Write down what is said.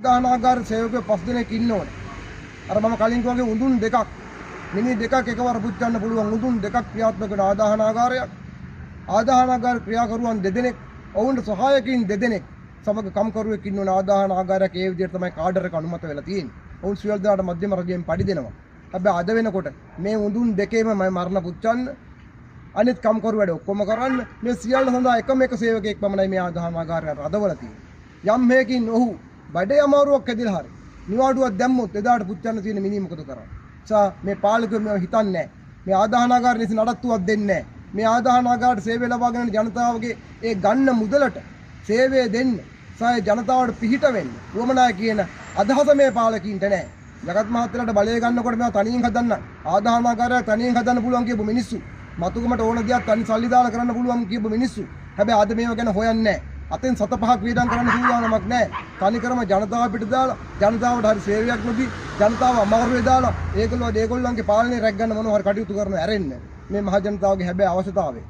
ආදාහනාගාර සේවකයෝ 5 දෙනෙක් ඉන්න ඕනේ. අර මම කලින් කිව්වාගේ උඳුන් දෙකක්, මිනි දෙකක් එකවර පුච්චන්න පුළුවන් උඳුන් දෙකක් ක්‍රියාත්මක වෙන ආදාහනාගාරයක්. ආදාහනාගාර ක්‍රියාකරුවන් දෙදෙනෙක්, ඔවුන්ට සහායකින් දෙදෙනෙක් සමග කම්කරුවෙක් ඉන්න ඕන ආදාහනාගාරයක්. ඒ විදිහට තමයි කාඩර් එක අනුමත වෙලා තියෙන්නේ. ඔවුන් සියලු දෙනාට මධ්‍යම රජයෙන් පඩි දෙනවා. හැබැයි අද වෙනකොට මේ උඳුන් දෙකේම මරණ පුච්චන්න, අනිත් කම්කරු වැඩ ඔක්කොම කරන්න, මේ සියල්ල සඳහා එකම එක සේවකයෙක් පමණයි මේ ආදාහනාගාරය රඳවලා තියෙන්නේ. යම් හේකින් ඔහු බඩේ අමාරුවක් ඇදිලා හරි නිවාඩුවක් දැම්මොත් එදාට පුච්චන්න තියෙන මිනිහ මොකද කරන්නේ? සා මේ පාලකයෝ මේව හිතන්නේ නැහැ. මේ ආදාහනාගාර නිසි නඩත්තුවක් දෙන්නේ නැහැ. මේ ආදාහනාගාරට සේවය ලබා ගන්න ජනතාවගේ ඒ ගන්න මුදලට සේවය දෙන්න සහ ජනතාවට පිහිට වෙන්න උවමනා කියන අදහස මේ පාලකීන්ට නැහැ. ජගත් මහත්තයාට බලය ගන්නකොට මේවා තනියෙන් හදන්න, ආදාහනාගාරයක් තනියෙන් හදන්න පුළුවන් කියපු මිනිස්සු, මතුකමට ඕන දෙයක් තනි සල්ලි දාලා කරන්න පුළුවන් කියපු මිනිස්සු. හැබැයි අද මේව ගැන හොයන්නේ නැහැ. අතෙන් සත පහක් වියදම් කරන්න සූදානමක් නැහැ. තනිකරම ජනතාව පිට දාලා, ජනතාවට හරි සේවයක් නොදී, ජනතාව අමාරුවේ දාලා, ඒගොල්ලෝ ඒගොල්ලන්ගේ පාලනය රැක් ගන්න මොනවා හරි කටයුතු කරන ඇරෙන්න මේ මහ ජනතාවගේ හැබැයි අවශ්‍යතාවය.